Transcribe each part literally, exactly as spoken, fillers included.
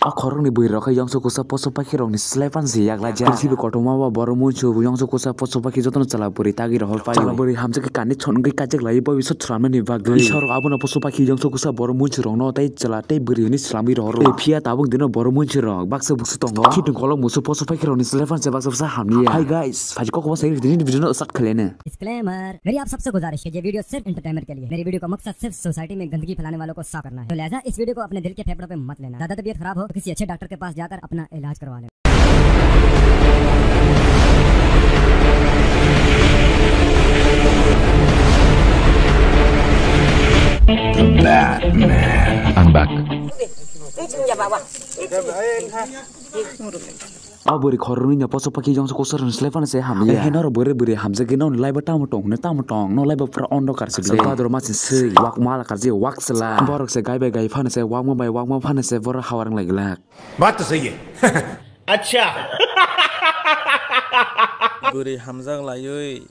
O khoroknwi bwrwi rok khe yongsa kusa poso pakhirokni slai phan se yak laijak. Prithibi kotorma o borok muichu yongsa kusa poso pakhi jotono chwla bwrwi tagwi rohor paio. Chwla bwrwi hamjak khe kanwi chon wngwi kajak lai bo bisa thwlamnani bagwi. Isor abono poso pakhi yongsa kusa borok muichu rokno tei chwla tei bwrwi hwnwi swlamwi rohoro. Tei phiya tabuk dino borok muichu rok baksa buksa tongo. Khitung kolok musu poso pakhirokni slai phan se baksa baksa hamya. Hi guys, phaji kokma sai video no start khlaina. Disclaimer, मेरी आप सबसे गुजारिश है, ये वीडियो सिर्फ एंटरटेनमेंट के लिए। मेरी वीडियो का मकसद सिर्फ सोसाइटी में गंदगी फैलाने वालों को साफ करना है, तो लिहाजा इस वीडियो को अपने दिल के फेफड़ों पे मत लेना। ज्यादा तबीयत खराब हो तो किसी अच्छे डॉक्टर के पास जाकर अपना इलाज करवा लें। I'm back. O bwrwi khoroknwi no poso pakhi yongsa kusa rwni slai phano se hamya. He norok bwrwi bwrwi hamjagwi nokni laibo tamo tong hwnwi tamo tong, nok laibo pura ondokar se bwlwi. Badoro masi swi wak mala karjagwi wak chwla. Borok se gai bai gai phano se, wakma bai wakma phano se borok hawa rwng lai glak. Baat to sahi hai. Acha. Bwrwi hamjak laiwi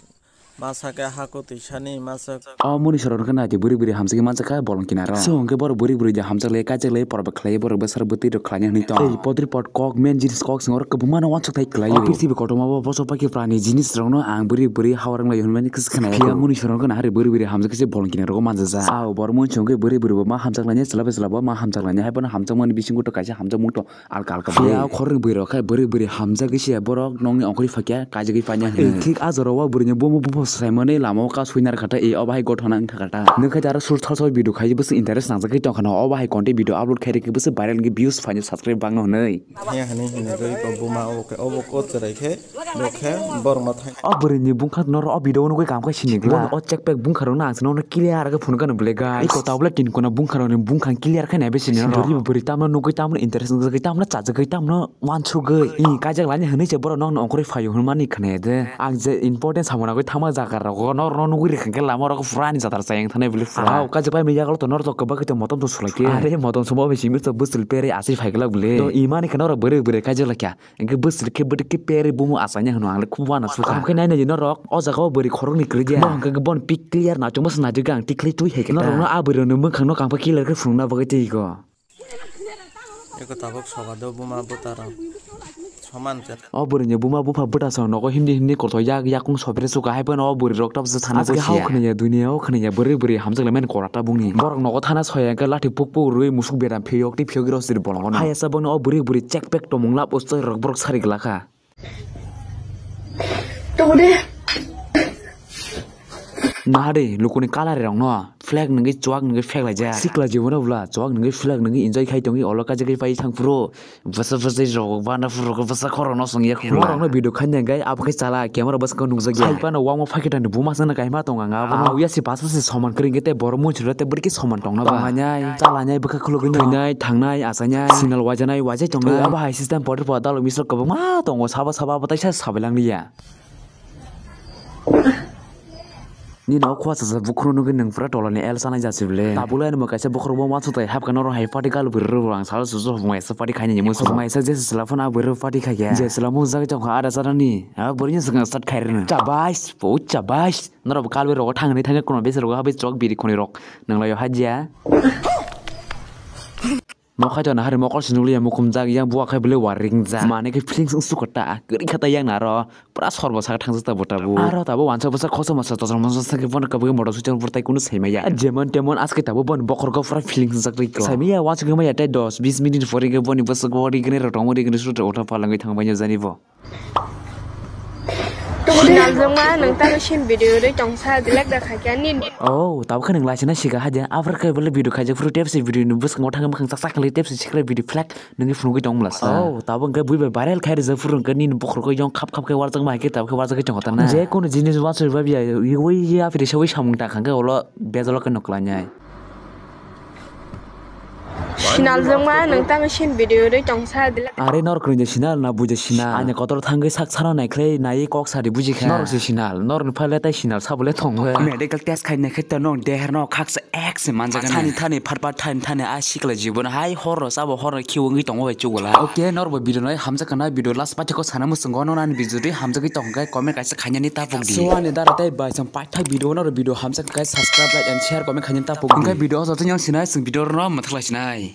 masa khe hako twisani masa. O muni sorok khe nai di bwrwi bwrwi hamjagwi manjak kha bolong kinaro. So hwnkhe borok bwrwi bwrwi de hamjak lai, kaijak lai, porba khlai borok bwsar bwtwi rok khlaina hwnwi tong. Tei podri pod kok main jinis kok swngo borok kwbangma no wansuk thai kwlai. O prithibi kotorma o poso pakhi pranni jinis rokno ang bwrwi bwrwi hawa rwng lai hwnmani kisa khna. Phiya muni sorok khe nahari bwrwi bwrwi hamjak khe bolong kinaro manjak. Ao borok muni songkhe bwrwi bwrwi bo ma hamjak laina chwla bai chwla bo ma hamjak laina hai bono hamjakmani bisingo to kaisa hamjakmung to alka alka. Phiya khoroknwi bwrwi rok khe bwrwi bwrwi hamjagwi se borok nokni ongkhorwi phakya kaijagwi paina hwnwi. Thik a jora o bwrwini bumo buphang swsaimani lama o kasui narwkha ta, e obo hai gothona wngkha ta. Nwng khe aro sur thor thor video khai bwswk interest nangjagwi tongkha no, obo hai content video upload khai rikhe bwswk viral wngwi views phaino subscribe bangno hwnwi. He hwnwi hwnwi rwi bo buma obo khe obo ko chwrai khe bo khe borokno thang. O bwrwini bungkha norok o video o nugwi kam khai sini glak. Bono o check pack bungkha rokno ang sini ono clear khe phunukha no bwle guys. Iko tablet tin kono bungkha rokni bungkha clear khai nai bai sini norok. Bwrwi tamno nugwi tamno interest wngjagwi tamno chajagwi tamno wansugwi. I kaijak laini hwnwi se borok nokni ongkhorwi phaio hwnmani khwnaya de. Ang je important samung nagwi thangma jaga rogo norokno nugwi rikha khe lama rogo pura ani jatra chayeng thanai bwle pura. Wow, kaijak pai miyaklo to norok to kwbakhe to motom to sulai khe. Are motom sumo bai simi to bwswli pere aswi phai glak bwle. To imani khe norok bwrwi bwrwi kaijak laikha. Hingke bwswk khe bwdwk khe peri bumo achaina hwnwi ang le khub uanasukha. Kaham khe nainai di norok, o jaga o bwrwi khoroknwi kwrwi ya. Bo hwnkhe bon pic clear naitugma se naitugkha ang tikhlai twi hai khe. Norokno a bwrwini mwkhangno kaham khe clear khe phunukna bagwi twi go. Eko tabuk soba do buma bwtarok soman se. O bwrwini buma bupha bwtasong nogo himdi himdi korthok yak yakung sopre sukha hai phano o bwrwirok tabuk se thana. Aske hao khwnaya duniya o khwnaya bwrwi bwrwi hamjak laimani kora tabukni. Borok nogo thana soya hwnkhe lathi puk puk rwi musuk bedam phiyok tei phiyok rok siri bolongo. Hai asa bono o bwrwi bwrwi check pack tongmung lab o chwrai rok borok sari glakha. Tongde. Nahari lukuni colour rokno flag nungwi chuak nungwi flag laijak. Sikla jibon bwla chuak nungwi flag nungwi enjoy khai tongwi olo kaisa khe pai thang phuru bwsa bwsai rok bana phuru bwsa khorokno songya khula. Borokno video khaina gai abo khe chala camera bwskango nukjak ya. Hai phano wangma phakitani buma sana kaima tong ang abo. Auya si basa si soman kwrwi khe tei borok muichwlwi tei bwrwi khe soman tongna ba. Tongnai, chalanai, bwkha khulugwi thwinai, thangnai, achainai, signal wajanai, wajai tongnai. Abo hai system podri po dalok misrok kwbangma tongo, sabo sabo abo taisa sabai langli ya. Nini o khua chasa bukhuru nugwi nwng pura tolani el sanai jasi bwle. Tabuk lai nimo kaisa bukhuru bo wansuk tai hapkha norok hai party galu bwrwi rwbo ang salo susu hubung kaisa party khainani musu. Hubung kaisa jesa chwla phano a bwrwi rwbo party khaikha. Je chwla mung jagwi tongkha ada chanani. A bwrwini swkang start khairwno. Chabais, po chabais. Norok bo kalwi rogo thangni thangwi kono bese rogo habai chok biri khoni rok. Nanglaio hajia. Mokhai to nahari mokol sinukliya mukhum jak yang buwa khai bwle waring jak. Mane khe feelings wng sukha ta. Kwrwi kha ta yang naro. Pura sorbo saka thangjak ta bo tabuk. Aro tabuk wansa bwsa khoso masa tosom masa sakhe bono kabui motor switch on burtai kunu saimaya. Jemon temon aske tabuk boni bokhorgo pura feelings wng jak rikho. Saimaya wansa khe maya tei dos bis minute pore khe boni bwswk o rigini rotongma rigini sut uthap palangwi thangbai jani bo. Sinal jongma nwng tamo sin video rwi tongsa delete da khaikha nini. Oh, tabuk khe nwng laisina siga haja. Aphar khe bole video khaijak phuru tepsi video ni bwskango thangwi mwkhang chakchak khlai tepsi sikrai video flag nungwi phunugwi tong mlasa. Oh, tabuk hwnkhe bui bai viral khai rijak phuru hwnkhe nini bokhorok yong khap khap khe warjakma hai khe tabuk khe warjak khe chong kha tana. Je kono jinis wansoi ba biya ui ya phiri sawi samung ta khangkhe ulo bejalo khe nuklanai. Sinal jongma nwng tamo sin video rwi tongsa delete. Are norok kwrwngya sinal na buja sinal? Ani kotor thangwi sak sana naikhlai nai kok sadi bujikha. Norok se sinal, norok ni phaile tai sinal sabole thongwe. Medical test khai naikhe to nong deher no khaksa ek se manjak. Thani thani phat phat thani thani a sikla jibon hai hor no sabo hor no khiwi wngwi tongo bai chugula. Okay, norok bo video no hamjak kana video last pathi ko sana muchungo no nani video ri hamjagwi tong khe comment kaisa khainani tapuk di. So ani dara tai bai chang paithak video no video hamjak khe subscribe, like and share comment khainani tapuk di. Hingke video o joto yang sinai sing video no mathak lai sinai.